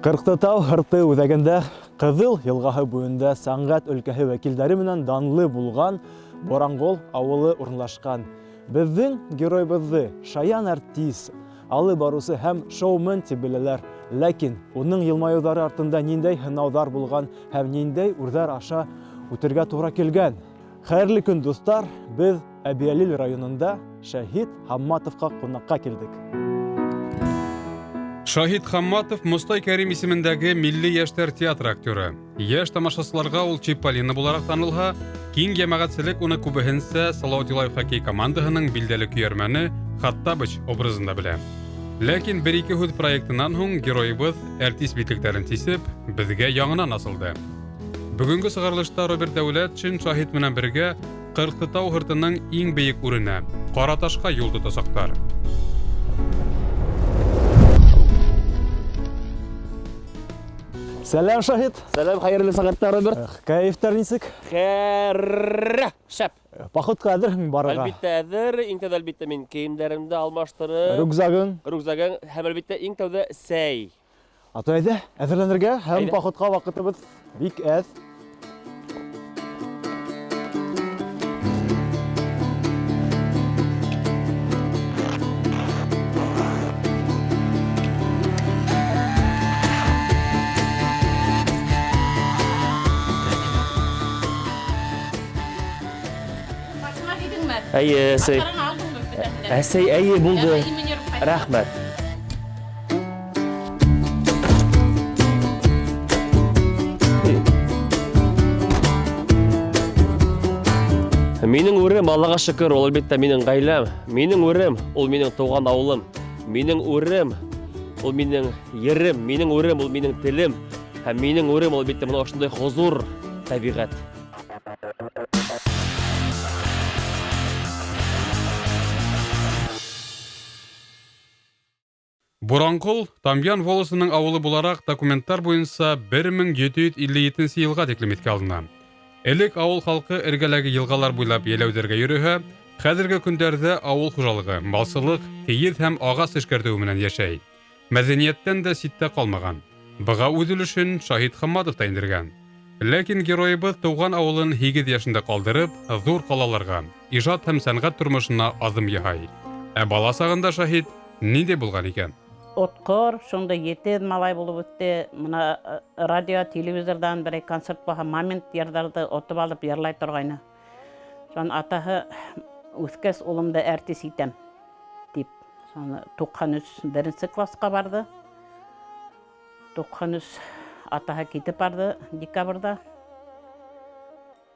Ҡырҡтытау һырты үҙәгендә Ҡыҙыл йылғаһы буйында сәнғәт өлкәһе вәкилдәре менән данлы булған Боранғол ауылы урынлашҡан. Беҙҙең геройыбыҙҙы шаян артист, алып барыусы һәм шоумен тип беләләр. Ләкин уның йылмайыуҙары артында ниндәй һынауҙар булған һәм ниндәй үрҙәр аша үтергә тура килгән? Хәйерле көн, дуҫтар! Беҙ Әбйәлил районында Шәһит Хамматовҡа ҡунаҡҡа килдек. Шаһит Хамматов Мостай Кәрим исемендәге Милли йәштәр театры актеры. Йәш тамашасыларға ул Чиполлино булараҡ танылһа, киң йәмәғәтселек уны күбеһенсә Салауат Юлаев хоккей командаһының билдәле көйәрмәне Хаттабыч образында белә. Ләкин бер-ике һүҙ проектынан һуң геройыбыҙ әртис битлектәрен сисеп, беҙгә яңынан асылды. Бөгөнгө сығарылышта Роберт Дәүләтшин Шаһит менән бергә Ҡырҡтытау һыртының иң бейек үренә, Ҡараташҡа юл тотасаҡтар. Сәләм, Шаһит! Сәләм, хәйерле сәғәттә, Роберт. Кәйефтәр нисек? Хәр, шәп. Походка әҙерһеңме барырға? Әлбиттә, әҙер. Иң тәүҙә, әлбиттә, мин кейемдәремде алмаштырып. Рюкзагың? Рюкзагың һәм, әлбиттә, иң тәүҙә сәй. Ата әйҙә, әҙерләнергә һәм походҡа ваҡытыбыҙ бик әҙ. Әйе, әсәй. Әсәй, әйе, булды. Рәхмәт. Минең үрем, Аллаға шөкөр, ул әлбиттә минең ғаиләм. Минең үрем, ул минең тыуған ауылым. Минең үрем, ул минең ерем. Минең үрем, ул минең телем. Һәм минең үрем, ул әлбиттә менә ошондай хозур тәбиғәт. Буранҡол, Тамъян волосының ауылы булараҡ, документтар буйынса 1757 йылға тиклем иҫкә алына. Элек ауыл халҡы эргәләге йылғалар буйлап йәйләүҙәргә йөрөһә, хәҙерге көндәрҙә ауыл хужалығы, малсылыҡ, кейеҙ һәм ағас эшкәртеү менән йәшәй. Мәҙәниәттән дә ситтә ҡалмаған. Быға үҙ өлөшөн Шаһит Хамматов та индергән. Ләкин геройыбыҙ тыуған ауылын 8 йәшендә ҡалдырып, ҙур ҡалаларға, ижад һәм сәнғәт тормошона аҙым яһай. Ә бала сағында Шаһит ниндәй булған икән? Отҡор, шундай етеҙ малай булып үҫте. Мына радио, телевизорҙан берәй концерт булһа, момент йырҙарҙы отоп алып йырлай торғайны. Шунан атаһы үҫкәс улымды әртис итәм тип. Шуны 93 беренсе классҡа барҙы. 93 атаһы китеп барҙы декабрҙә.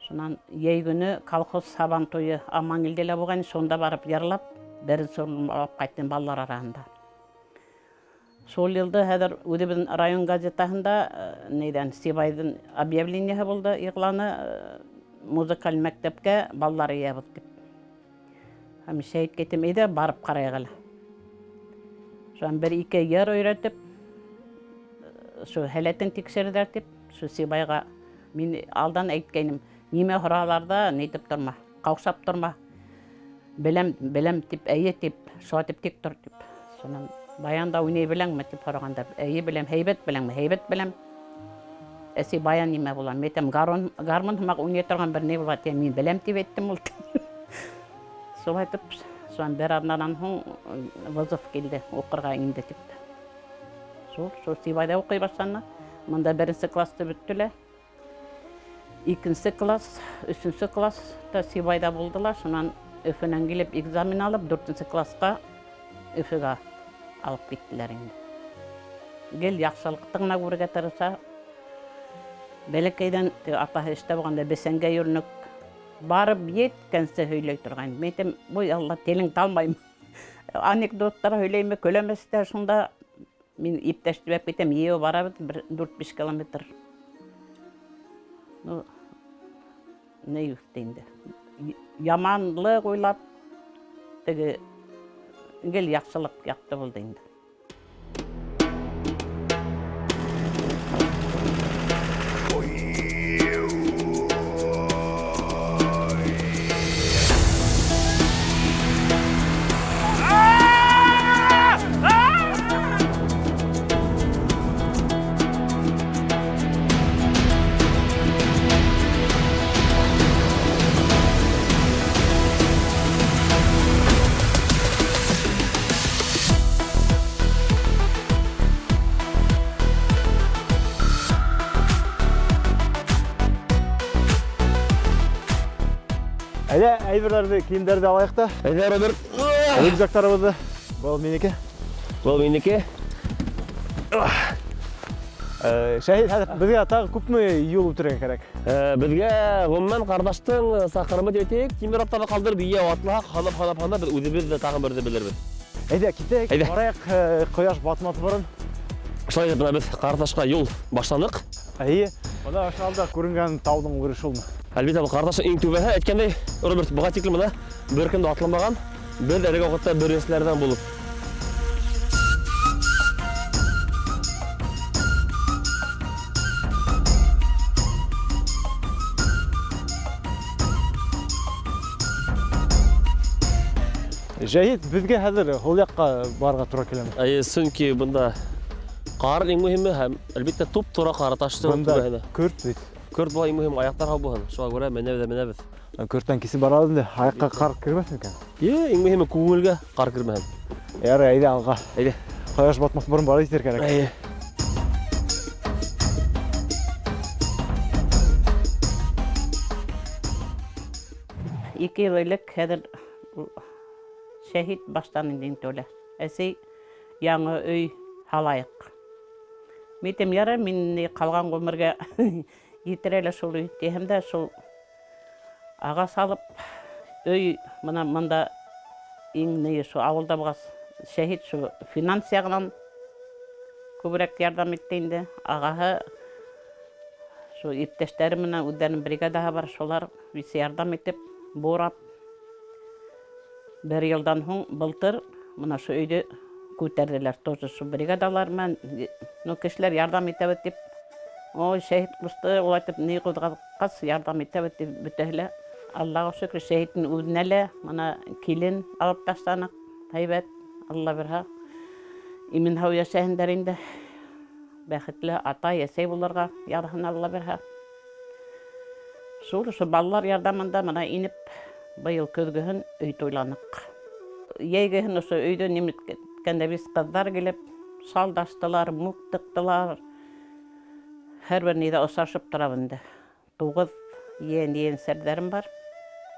Шунан йәй көнө колхоз һабан туйы Амангилде лә булғайны, шунда барып йырлап, беренсе урын алып ҡайттым балалар араһында. Шул йылды хәҙер үҙебеҙҙең район газетаһында нейҙән Сибайҙың объявлениеһы булды, иғланы, музыкаль мәктәпкә балалар йыябыҙ тип. Һәм шәһит китем, әйҙә барып ҡарайыҡ әле. Шунан бер-ике йыр өйрәтеп, шул һәләтен тикшерҙәр тип, шул Сибайға мин алдан әйткәйнем, нимә һоралар ҙа, нитеп торма, ҡаушап торма. Беләм, беләм тип, әйе тип, шулай тип тик тор тип. Шунан баянда уйнай беләңме тип һорағанда, әйе беләм, һәйбәт беләңме, һәйбәт беләм. Әсәй, баян нимә була? Мин әйтәм, гармун һымаҡ уйнай торған бер ни була, тием, мин беләм тип әйттем ул. Шулай итеп, шунан бер аҙнанан һуң вызов килде, уҡырға инде тип. Шул Сибайҙа уҡый башланы. Мында беренсе классты бөттө лә. Икенсе класс, өсөнсө класста Сибайҙа булдылар. Шунан Өфөнән килеп экзамен алып, дүртенсе классҡа Өфөгә алып киттеләр инде. Гел яҡшылыҡты ғына күрергә тырыша. Бәләкәйҙән атаһы эштә булғанда бесәнгә йөрөнөк. Барып еткәнсе һөйләй торғайны. Мин әйтәм, ой, Алла, телең талмайым. Анекдоттар һөйләйме, көләмәс тә шунда мин иптәш төбәп китәм, йыйыу барабыҙ бер дүрт-биш километр. Ну, ни үҫте инде. Яманлыҡ уйлап, теге гел яҡшылыҡ яҡты булды инде. Әйҙә, әйберҙәрҙе, кейемдәрҙе алайыҡ та. Әйҙә, Роберт. Рюкзактарыбыҙҙы. Был минеке. Был минеке. Шәһит, хәҙер беҙгә тағы күпме юл үтергә кәрәк? Беҙгә ғөмүмән ҡарҙаштың саҡырымы тип әйтәйек, тимер аттарҙы ҡалдырып, йәйәү атлаһаҡ, һанап, һанап, һанап, беҙ үҙебеҙ ҙә тағын берҙе белербеҙ. Әйҙә, китәйек, Әйҙә. Барайыҡ, ҡояш батмаҫ борон. Шулай итеп, бына беҙ Ҡарташҡа юл башланыҡ. Эйе, бына ошо алда күренгән тауҙың үре шулмы? Әлбиттә, был Ҡарташтың иң түбәһе, әйткәндәй, Роберт, быға тиклем бына бер кем дә атламаған. Беҙ әлеге ваҡытта беренселәрҙән булып. Жәһит, беҙгә хәҙер һул яҡҡа барырға тура киләме? Эйе, сөнки бында ҡар иң мөһиме һәм, әлбиттә, туп-тура Ҡараташтың Бында түбәһенә. көрт бит. Көрт була, иң мөһиме аяҡтар һау булһын. Шуға күрә менәбеҙ ҙә менәбеҙ. Көрттән кисеп барабыҙ инде, аяҡҡа ҡар кермәҫ микән? Е, иң мөһиме күңелгә ҡар кермәһен. Ярай, әйҙә алға. Әйҙә. Ҡояш батмаҫ борон барып етер кәрәк. Эйе. Ике йыл элек хәҙер шәһит баштан инде инде үлә. Әсәй яңы өй һалайыҡ. Мин әйтәм, ярай, мин ни ҡалған ғүмергә етер әле шул өй тиһәм дә, шул ағас алып өй бына мында иң ни шул ауылда булғас, шәһит шул финанс яғынан күберәк ярҙам итте инде. Ағаһы шул иптәштәре менән үҙҙәренең бригадаһы бар, шулар бик ярҙам итеп, бурап. Бер йылдан һуң былтыр бына шул өйҙө күтәрҙеләр, тоже шул бригадалар менән, ну, кешеләр ярҙам итәбеҙ тип, ой, шәһит ҡусты, улай итеп ни ҡуҙғатҡас, ярҙам итәбеҙ тип бөтәһе лә. Аллаға шөкөр, шәһиттең үҙенә лә бына килен алып ташланыҡ, һәйбәт, Алла бирһә. Имен һау йәшәһендәр инде. Бәхетле атай, әсәй булырға яҙһын Алла бирһә. Шул, шул балалар ярҙамында бына инеп быйыл көҙгөһөн өй туйланыҡ. Йәйгеһен ошо өйҙө ниметкәндә бис ҡыҙҙар килеп салдаштылар, мүк тыҡтылар. Һәр бер ниҙә осрашып торабыҙ инде. 9 ейән-ейәнсәрҙәрем бар.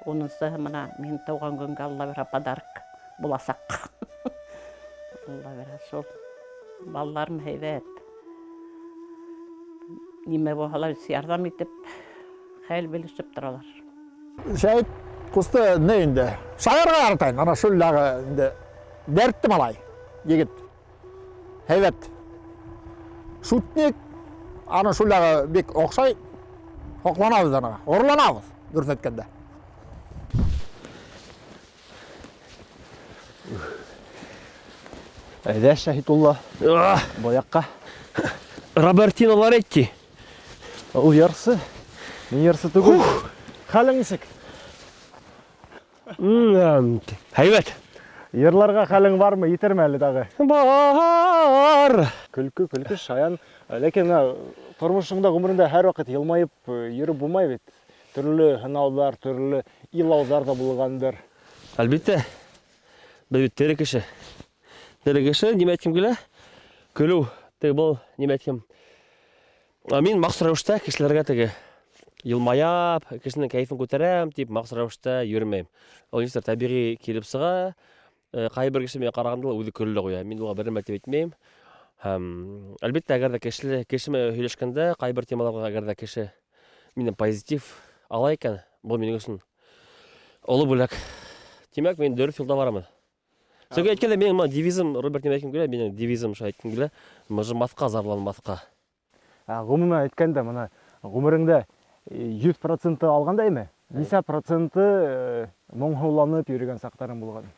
Унынсыһы бына мин тыуған көнгә Алла бирһә подарок буласаҡ. Алла бирһә шул. Балаларым һәйбәт. Нимә булһа ла ярҙам итеп, хәл белешеп торалар. Шәһит ҡусты ни инде? Шағырға яратайым. Ана шул яғы инде дәртте малай, егет. Һәйбәт. Шутник, ана шул яғы бик оҡшай. Һоҡланабыҙ анаға, ғорурланабыҙ, дөрөҫ әйткәндә. Әйҙә, Шәһитулла, был яҡҡа. Робертино Лоретти. Ул ярсы. Мин ярсы түгел. Хәлең нисек? Һәйбәт. Йырларға хәлең бармы? Етерме әле тағы? Бар. Көлкө, көлкө, шаян. Ләкин бына тормошоңда, ғүмереңдә һәр ваҡыт йылмайып йөрөп булмай бит. Төрлө һынауҙар, төрлө илауҙар ҙа булғандыр. Әлбиттә. Беҙ бит тере кеше. Тере кеше, нимә әйткем килә? Көлөү. Теге был, нимә әйткем? Мин махсус рәүештә кешеләргә теге йылмаяп, кешенең кәйефен күтәрәм тип махсус рәүештә йөрөмәйем. Ул нисектер тәбиғи килеп сыға. Ҡайһы бер кеше миңә ҡарағанда ла үҙе көлә лә ҡуя. Мин уға бер нәмә тип әйтмәйем. Һәм, әлбиттә, әгәр ҙә кеше менән һөйләшкәндә, ҡайһы бер темаларға әгәр ҙә кеше минән позитив ала икән, был минең өсөн оло бүләк. Тимәк, мин дөрөҫ юлда барамын. Сөнки әйткәндә, минең бына девизым, Роберт, нимә әйткем килә? Минең девизым шулай әйткем килә: мыжымаҫҡа, зарланмаҫҡа. Ғөмүмән әйткәндә, бына ғүмереңдә йөҙ проценты алғанда име? Нисә проценты моңһоуланып йөрөгән саҡтарың булған?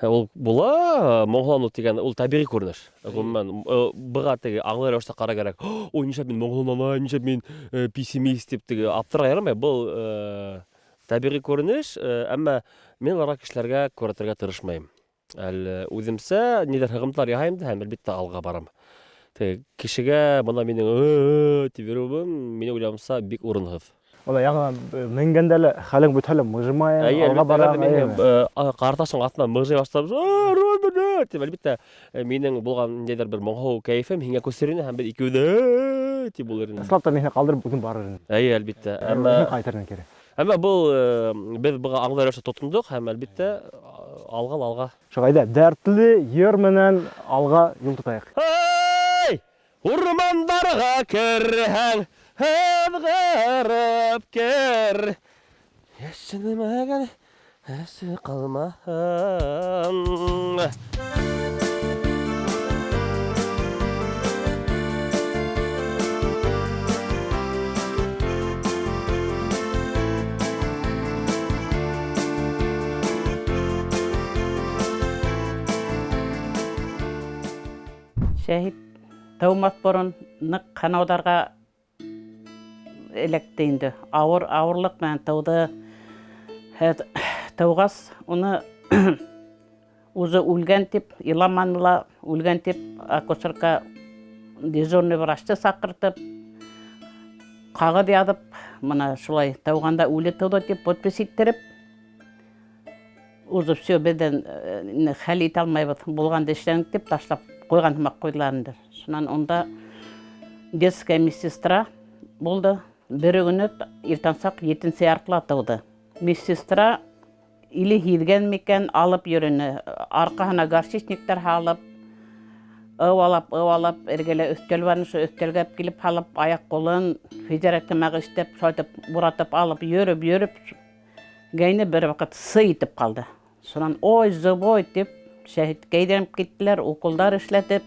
Ул була, моңһоуланыу тигән ул тәбиғи күренеш. Ғөмүмән, быға теге аңлы рәүештә ҡарау кәрәк. Ой, нишләп мин моңһоуланайым, нишләп мин пессимист тип теге аптырарға ярамай. Был тәбиғи күренеш, әммә мин уларға кешеләргә күрһәтергә тырышмайым. Әле үҙемсә ниҙәр һығымталар яһайым да һәм әлбиттә алға барам. Теге кешегә бына минең тип йөрөүем, минең уйлауымса, бик урынһыҙ. Бына яңынан менгәндә лә хәлең бөтһә лә мыжымайым, Әйе, алға әлбиттә, барам, мин, әйеме? ҡарташың артынан мыжый башлап, Роберт, тип, әлбиттә, минең булған ниндәйҙер бер моңһоу кәйефем һиңә күсер ине һәм беҙ икәүҙә, тип булыр ине. Ысынлап та мин һине ҡалдырып үҙем барыр инем. Әйе, әлбиттә. Әммә Әммә ҡайтыр инем кире. Әммә был беҙ быға аңлы рәүештә тотондоҡ һәм, әлбиттә, алға ла алға. Шуға әйҙә, дәртле йыр менән алға юл тотайыҡ. Эй, урмандарға керһәң, һыҙғырып кер. Йәшенмәгән әсе ҡалмаһын. Шәһит тыумаҫ борон ныҡ һынауҙарға эләкте инде. Ауыр ауырлыҡ менән тыуҙы. Тыуғас, уны үҙе үлгән тип, иламаны ла, үлгән тип, акушерка дежурный врачты саҡыртып, ҡағыҙ яҙып, мына шулай тыуғанда үле тыуҙы тип подпись иттереп, уже все беҙҙән хәл итә алмайбыҙ, булғанды эшләнек тип ташлап ҡуйған һымаҡ ҡуйҙылар инде. Шунан унда детская медсестра булды. Бер көнө иртәнсаҡ етенсе яртыла тыуҙы. Медсестра или һиҙгән микән, алып йөрөнө. Арҡаһына горчичниктар һалып, ыуалап, ыуалап, эргәлә өҫтәл бар, шул өҫтәлгә килеп һалып, аяҡ ҡулын физәрәк эшләп, шулайтып буратып алып йөрөп, йөрөп, гәйне бер ваҡыт сый итеп ҡалды. Шунан ой, живой тип шәһиткә әйҙәнеп киттеләр, уколдар эшләтеп,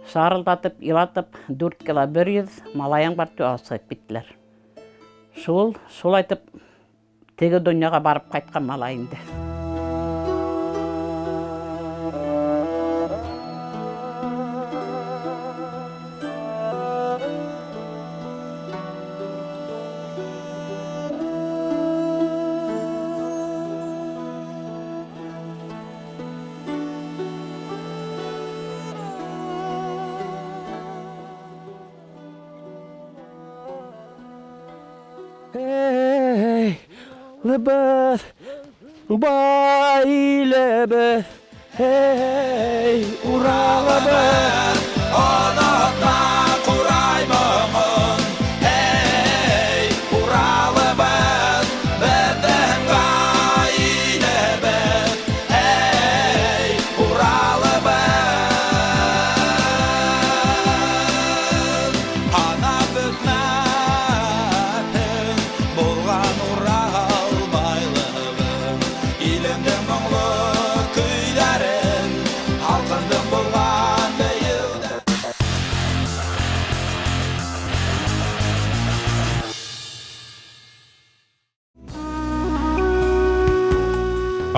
шарылдатып, илатып, 4 кило 100 малайың бар тип алып сығып киттеләр. Шул, шулайтып теге донъяға барып ҡайтҡан малай инде. Эй, лыбыҙ, бай илебеҙ, эй, Уралыбыҙ. Онотма ҡурай моңон, эй, Уралыбыҙ, беҙҙең ғаиләбеҙ, эй, Уралыбыҙ. Һанап бөтмәҫһең булған Урал байлығын, илемдең моңло көйҙәрен, халҡымдың булған бейеүҙәрен.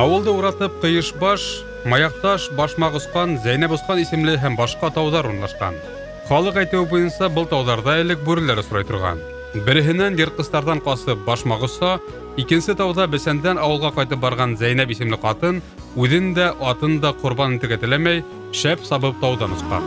Ауылды уратып Ҡыйышбаш, Маяҡташ, Башмаҡ Осҡан, Зәйнәп Осҡан исемле һәм башҡа тауҙар урынлашҡан. Халыҡ әйтеүе буйынса был тауҙарҙа элек бүреләр осрай торған. Береһенән йыртҡыстарҙан ҡасып башмаҡ осһа, икенсе тауҙа бесәндән ауылға ҡайтып барған Зәйнәп исемле ҡатын үҙен дә, атын да ҡорбан итергә теләмәй, шәп сабып тауҙан осҡан.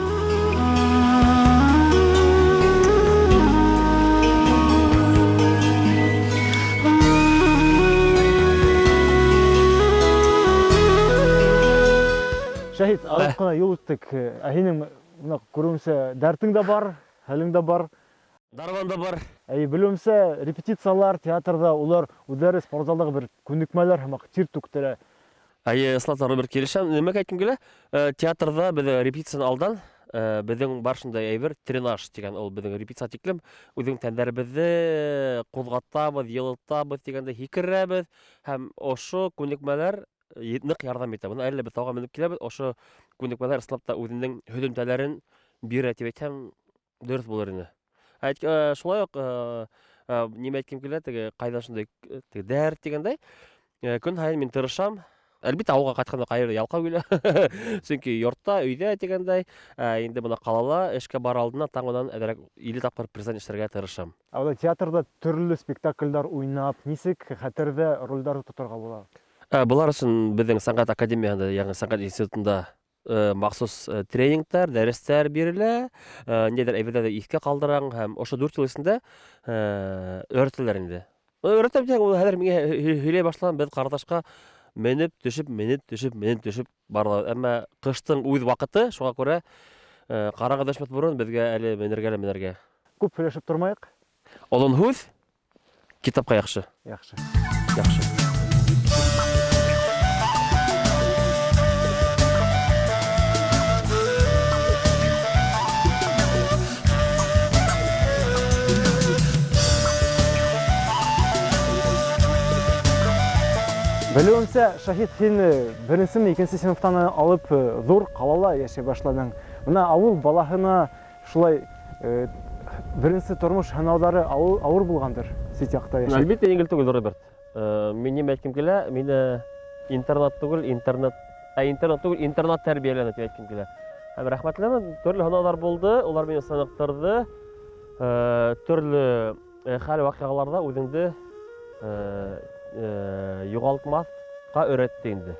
Шәһит, алып ҡына юл үттек. Ә һинең бына күреүемсә дәртең дә бар, хәлең дә бар. Дарбан да бар. Әй, белеүемсә, репетициялар театрҙа улар үҙҙәре спортзалдағы бер күнекмәләр һымаҡ тир түктерә. Әйе, Ислам Роберт, килешәм. Нимәгә әйткем килә? Театрҙа беҙ репетицияны алдан, беҙҙең бар шундай әйбер, тренаж тигән ул беҙҙең репетиция тиклем үҙең тәндәребеҙҙе ҡуҙғатабыҙ, йылытабыҙ тигәндә һикерәбеҙ һәм ошо күнекмәләр ныҡ ярҙам итә. Бына әле беҙ тауға менеп киләбеҙ, ошо күнекмәләр ысынлап та үҙенең һөҙөмтәләрен бирә тип әйтһәм, дөрөҫ булыр ине. Шулай уҡ, нимә әйткем килә, теге ҡайҙан шундай, теге дәрт тигәндәй, көн һайын мин тырышам. Әлбиттә, ауылға ҡайтҡанда ҡайҙа ялҡау килә. Сөнки йортта, өйҙә тигәндәй, инде бына ҡалала эшкә барыр алдынан таң менән әҙерәк 50 тапҡыр признание эшләргә тырышам. Ә бына театрҙа төрлө спектаклдәр уйнап, нисек хәтерҙә ролдәрҙе тоторға була? Былар өсөн беҙҙең сәнғәт академияһында, йәғни сәнғәт институтында махсус тренингтар, дәрестәр бирелә, ниндәйҙер әйберҙәрҙе иҫкә ҡалдыраң һәм ошо 4 йыл эсендә өйрәтәләр инде. Өйрәтәм тиһәң, ул хәҙер миңә һөйләй башлаған, беҙ ҡарҙашҡа менеп төшөп, менеп төшөп, менеп төшөп баралар. Әммә ҡыштың үҙ ваҡыты, шуға күрә ҡараңғы төшмәҫ борон беҙгә әле менергә лә менергә. Күп һөйләшеп тормайыҡ. Оҙон һүҙ Китапҡа яҡшы. Яҡшы. Яҡшы. Белеүемсә, Шаһит, һин беренсеме, икенсе синыфтан алып ҙур ҡалала йәшәй башланың. Бына ауыл балаһына шулай беренсе тормош һынауҙары ауыр булғандыр сит яҡта йәшәп. Әлбиттә, еңел түгел, Роберт. Мин нимә әйткем килә, мине интернат түгел, интернет, ә интернат түгел, интернат тәрбиәләне тип әйткем килә. Һәм рәхмәтлемен, төрлө һынауҙар булды, улар мине сыныҡтырҙы. Төрлө хәл-ваҡиғаларҙа үҙеңде юғалтмаҫҡа өйрәтте инде.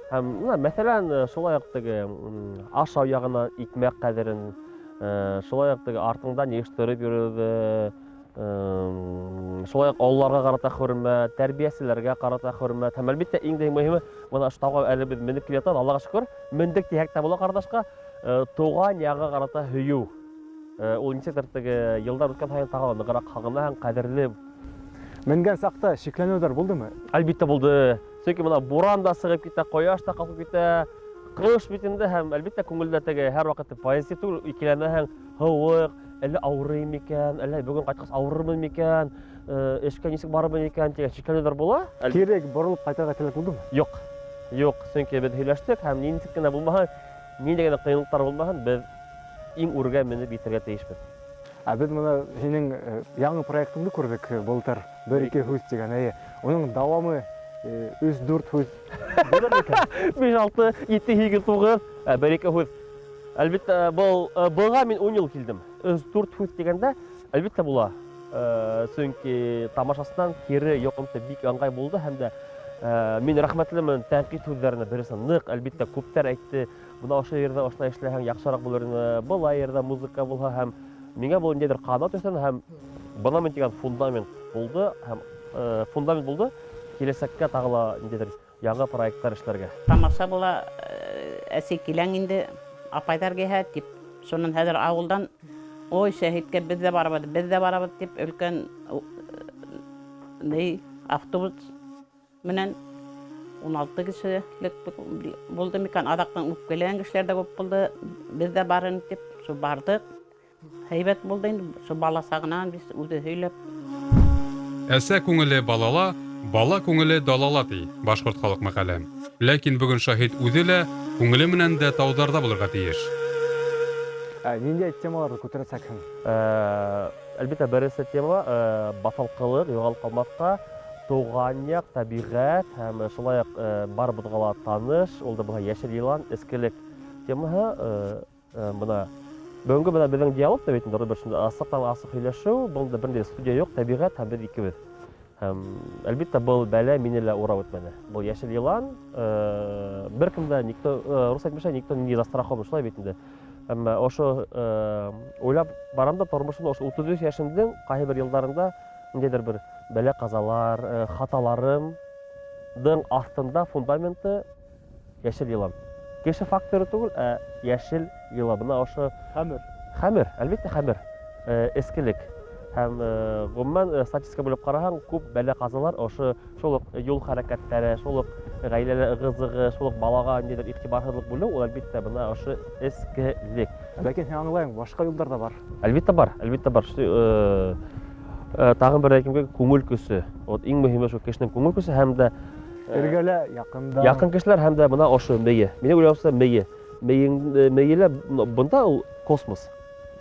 Һәм, мына, мәҫәлән, шулай уҡ теге, ашау яғынан икмәк ҡәҙерен, шулай уҡ теге артыңдан йыйыштырып йөрөүҙе, шулай уҡ ололарға ҡарата хөрмәт, тәрбиәселәргә ҡарата хөрмәт. Һәм, әлбиттә, иң дә мөһиме, бына ошо тауға әле беҙ менеп килә ятабыҙ, Аллаға шөкөр, мендек тиһәк тә була ҡарҙашҡа, тыуған яға ҡарата һөйөү. Ул нисектер теге йылдар үткән һайын тағы ла нығыраҡ һағынаһың, ҡәҙерле. Менгән саҡта шикләнеүҙәр булдымы? Әлбиттә булды. Сөнки бына буран да сығып китә, ҡояш та ҡалҡып китә, ҡыш бит инде, һәм әлбиттә күңелдә теге һәр ваҡытта позитив түгел, икеләнәһең, һыуыҡ, әллә ауырыйым микән, әллә бөгөн ҡайтҡас ауырырмын микән, эшкә нисек барырмын икән тигән шикләнеүҙәр була. Кире боролоп ҡайтырға теләк булдымы? Юҡ, юҡ, сөнки беҙ һөйләштек һәм нисек кенә булмаһын, ниндәй генә ҡыйынлыҡтар булмаһын, беҙ иң үргә менеп етергә тейешбеҙ. Ә беҙ бына һинең яңы проектыңды күрҙек былтыр, бер-ике һүҙ тигән, эйе. Уның дауамы өс-дүрт һүҙ булыр микән? Биш, алты, ете, һигеҙ, туғыҙ, бер-ике һүҙ. Әлбиттә, былға мин ун йыл килдем. Өс-дүрт һүҙ тигәндә, әлбиттә була. Сөнки тамашасынан кире йоғонто бик ыңғай булды һәм дә мин рәхмәтлемен тәнҡит һүҙҙәренә беренсе ныҡ, әлбиттә, күптәр әйтте. Бына ошо ерҙә ошолай эшләһәң яҡшыраҡ булыр ине, былай ерҙә музыка булһа һәм миңә был ниндәйҙер ҡанат өҫтәне һәм бына мин тигән фундамент булды һәм фундамент булды киләсәккә тағы ла ниндәйҙер яңы проекттар эшләргә. Тамаша була, әсәй киләң инде, апайҙар килһә тип, шунан хәҙер ауылдан, ой, Шәһиткә беҙ ҙә барабыҙ, беҙ ҙә барабыҙ тип өлкән ни автобус менән ун алты кешелек булды микән, аҙаҡтан үпкәләгән кешеләр ҙә күп булды, беҙ ҙә барын тип, шул барҙыҡ. Һәйбәт булды инде, шул бала сағынан беҙ үҙе һөйләп. Әсә күңеле балала, бала күңеле далала ти башҡорт халыҡ мәҡәле. Ләкин бөгөн Шаһит үҙе лә күңеле менән дә тауҙарҙа булырға тейеш. Ниндәй темаларҙы күтәрәсәкһең? Әлбиттә, беренсе тема баҫалҡылыҡ, юғалып ҡалмаҫҡа, тыуған яҡ, тәбиғәт һәм шулай уҡ барыбыҙға ла таныш, ул да булһа йәшел йылан, эскелек темаһы. Бына бөгөнгө бына беҙҙең диалог та бит инде, Роберт, шунда асыҡтан асыҡ һөйләшеү, бында берендәй студия юҡ, тәбиғәт һәм беҙ икебеҙ. Һәм әлбиттә был бәлә мине лә урап үтмәне. Был йәшел йылан, бер кем дә, никто рус әйтмешә, никто не застрахован, шулай бит инде. Әммә ошо уйлап барам да, тормошомда ошо утыҙ өс йәшемдең ҡайһы бер йылдарында ниндәйҙер бер бәлә-ҡазалар, хаталарымдың аҫтында фундаменты йәшел йылан. Кеше факторы түгел, ә йәшел йылан. Бына ошо Хәмер. Хәмер, әлбиттә хәмер. Эскелек. Һәм ғөмүмән статистика бүлеп ҡараһаң, күп бәлә-ҡазалар ошо шул уҡ юл хәрәкәттәре, шул уҡ ғаиләлә ығы-зығы, шул уҡ балаға ниндәйҙер иғтибарһыҙлыҡ бүлеү, ул әлбиттә бына ошо эскелек. Ләкин һин аңлайың, башҡа юлдар ҙа бар. Әлбиттә бар, әлбиттә бар. Тағын бер әйткем килә, күңел көсө. Вот иң мөһиме шул кешенең күңел көсө һәм дә Эргәлә, яҡында. Яҡын кешеләр һәм дә бына ошо мейе. Минең уйлауымса мейе. Мейе лә бында ул космос.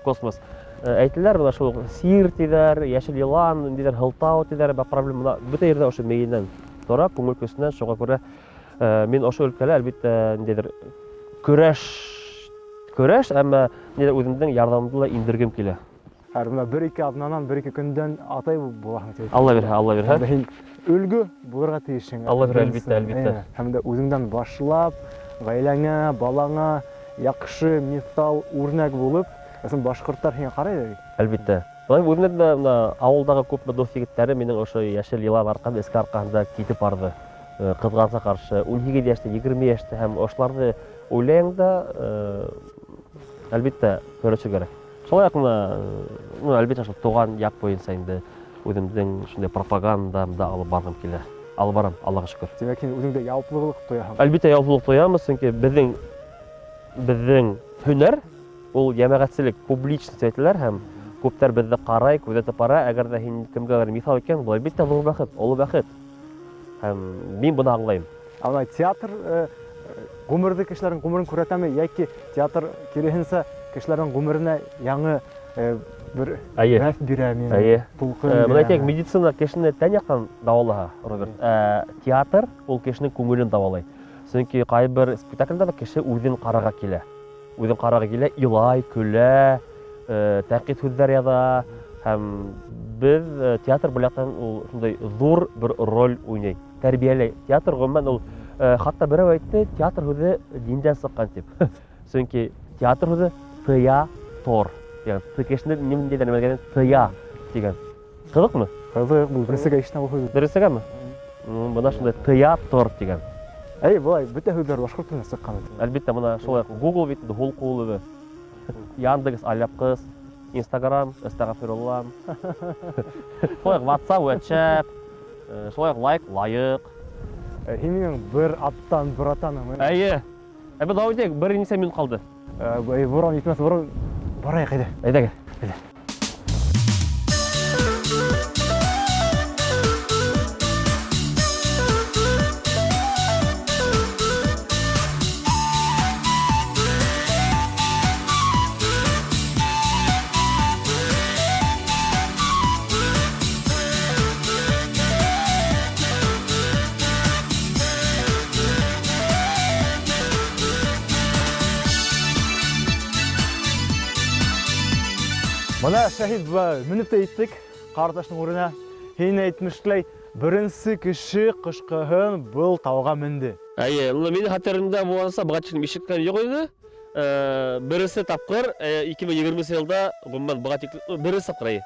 Космос. Әйтеләр бына шул сир тиҙәр, йәшел йылан, ниндәйҙер һылтау тиҙәр, бына проблема бына бөтә ерҙә ошо мейенән тора, күңел көсөнән. Шуға күрә мин ошо өлкәлә әлбиттә ниндәйҙер көрәш, әммә ниндәйҙер үҙемдең ярҙамымды ла индергем килә. Һәр бына бер-ике аҙнанан, бер-ике көндән атай булаһың тип. Алла бирһә, Алла бирһә. Һәм дә һин өлгө булырға тейешһең. Алла бирһә, әлбиттә, әлбиттә. Һәм дә үҙеңдән башлап, ғаиләңә, балаңа яҡшы миҫал, үрнәк булып, ысын башҡорттар һиңә ҡарай бит. Әлбиттә. Былай үҙемдә дә бына ауылдағы күпме дуҫ егеттәре минең ошо йәшел йылан арҡаһында, эске арҡаһында китеп барҙы. Ҡыҙғанса ҡаршы ун һигеҙ йәштә, егерме йәштә һәм ошоларҙы уйлайың да, әлбиттә, көрәшеү кәрәк. Шулай уҡ бына, әлбиттә, шул тыуған яҡ буйынса инде. Үҙемдең шундай пропагандамды алып барғым килә. Алып барам, Аллаға шөкөр. Тимәк, һин үҙеңдә яуаплылыҡ тояһың. Әлбиттә, яуаплылыҡ тоямыз, сөнки беҙҙең беҙҙең һөнәр ул йәмәғәтселек, публичность әйтәләр һәм күптәр беҙҙе ҡарай, күҙәтеп бара. Әгәр ҙә һин кемгәлер миҫал икән, был әлбиттә ҙур бәхет, оло бәхет. Һәм мин быны аңлайым. Ә бына театр ғүмерҙе кешеләрҙең ғүмерен күрһәтәме йәки театр киреһенсә кешеләрҙең ғүмеренә яңы бер Әйе. рәт бирәме, Әйе. тулҡын Бына әйтәйек, бирәме? медицина кешене тән яҡтан дауалаһа, Роберт, ә театр ул кешенең күңелен дауалай. Сөнки ҡайбер спектаклдә кеше үҙен ҡарарға килә. Үҙен ҡарарға килә, илай, көлә, тәнҡит һүҙҙәр яҙа. Һәм беҙ театр был яҡтан ул шундай ҙур бер роль уйнай, тәрбиәләй. Театр ғөмүмән ул, хатта берәү әйтте, театр һүҙе диндән сыҡҡан тип. Сөнки театр һүҙе тыя тор. Тигән. Т кешене ниндәйҙер нәмәгә тыя тигән. Ҡыҙыҡмы? Ҡыҙыҡ, был беренсегә ишетәм был һүҙҙе. Беренсегәме? Бына шундай тыя тор тигән. Әй, былай бөтә һүҙҙәр башҡорт теленән сыҡҡан бит. Әлбиттә, бына шулай уҡ Google бит инде һул ҡул үҙе. Яндекс, Аляпҡыс, Instagram, Әстәғәфирулла. Шулай уҡ WhatsApp, WhatsApp, шулай уҡ лайк, лайыҡ. Һин минең бер аттан братаным. Әйе. Ә беҙ дауам итәйек, бер нисә минут ҡалды. Буран етмәҫ борон барайыҡ, әйҙә. Әйҙәгеҙ. Әйҙә. Бына Шәһит, менеп тә еттек Ҡараташтың үренә. Һин әйтмешләй, беренсе кеше ҡышҡыһын был тауға менде. Әйе, минең хәтеремдә булғанса, быға тиклем ишеткән юҡ ине. Беренсе тапҡыр, ике мең егерменсе йылда, ғөмүмән, быға тиклем, беренсе тапҡыр, әйе.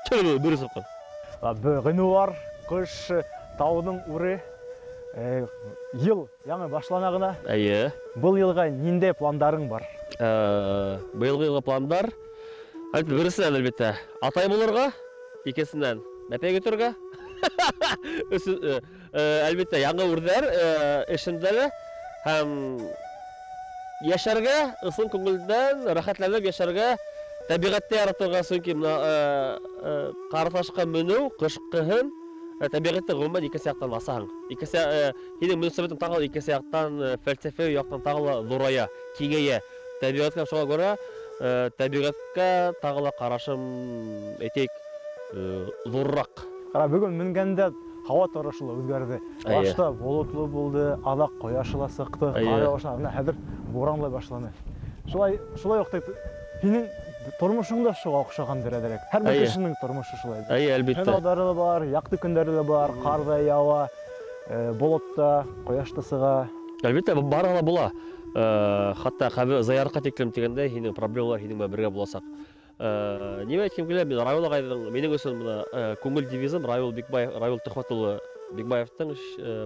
Төр, беренсе тапҡыр. Ғинуар, ҡыш, тауҙың үре, йыл яңы башлана ғына. Әйе. Был йылға ниндәй пландарың бар? Быйылғы йылға пландар, әлбиттә, беренсенән, әлбиттә, атай булырға, икенсенән, бәпәй көтөргә. Өсөн, әлбиттә, яңы үрҙәр, эшендә лә һәм йәшәргә, ысын күңелдән, рәхәтләнеп йәшәргә, тәбиғәтте яратырға, сөнки бына, Ҡараташҡа менеү ҡышҡыһын, тәбиғәтте ғөмүмән икенсе яҡтан асаһың. Икенсе, һинең мөнәсәбәтең тағы ла икенсе яҡтан, фәлсәфә яҡтан тағы ла ҙурая, киңәйә. Тәбиғәткә шуға күрә, тәбиғәткә тағы ла ҡарашым, әйтәйек, ҙурыраҡ. Ҡара, бөгөн менгәндә һауа торошо ла үҙгәрҙе. Әйе. Башта болотло булды, аҙаҡ ҡояшы ла сыҡты, Әйе. ҡар башланы, бына хәҙер буранлай башланы. Шулай, шулай уҡ тип, һинең тормошоң да шуға оҡшағандыр әҙерәк. Һәр бер Әйе. кешенең тормошо шулай. Әйе, әлбиттә. Һынауҙары ла бар, яҡты көндәре лә бар, ҡар ҙа яуа, болот та, ҡояш та сыға. Әлбиттә, барыһы ла була. Хатта хәҙер заярка тиклем тигәндә һинең проблемалар һинең менән бергә буласаҡ. Нимә әйткем килә, мин Равил ағайҙың, минең өсөн бына, күңел девизым Равил Бикбаев, Равил Төхвәт улы Бикбаевтың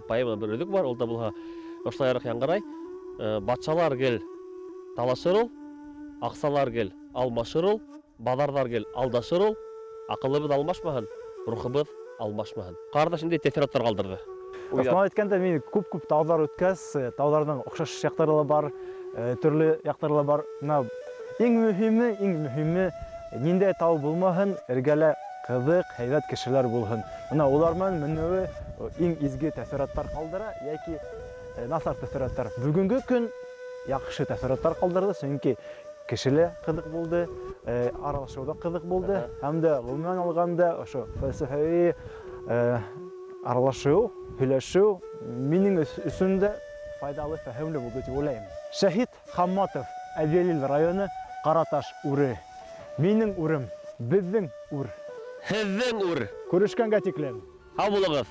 поэма бер өҙөк бар, ул да булһа ошолайыраҡ яңғырай. Батшалар гел талашыр ул, аҡсалар гел алмашыр ул, баҙарҙар гел алдашыр ул, аҡылыбыҙ алмашмаһын, рухыбыҙ алмашмаһын. Ҡарҙаш инде тәьҫораттар ҡалдырҙы. Асылан әйткәндә, мин күп-күп тауҙар үткәс, тауҙарҙың оҡшаш яҡтары ла бар, төрлө яҡтары ла бар. Бына иң мөһиме, иң мөһиме, ниндәй тау булмаһын, эргәлә ҡыҙыҡ, һәйбәт кешеләр булһын. Бына улар менән менеүе иң изге тәьҫораттар ҡалдыра йәки насар тәьҫораттар. Бөгөнгө көн яҡшы тәьҫораттар ҡалдырҙы, сөнки кеше лә ҡыҙыҡ булды, аралашыу ҙа ҡыҙыҡ булды. Һәм дә ғөмүмән алғанда ошо фәлсәфәви аралашыу, һөйләшеү минең өсөн дә файҙалы, фәһемле булды тип уйлайым. Шәһит Хамматов, Әбйәлил районы, Ҡараташ үре. Минең үрем, беҙҙең үр. Һеҙҙең үр. Күрешкәнгә тиклем. Һау булығыҙ.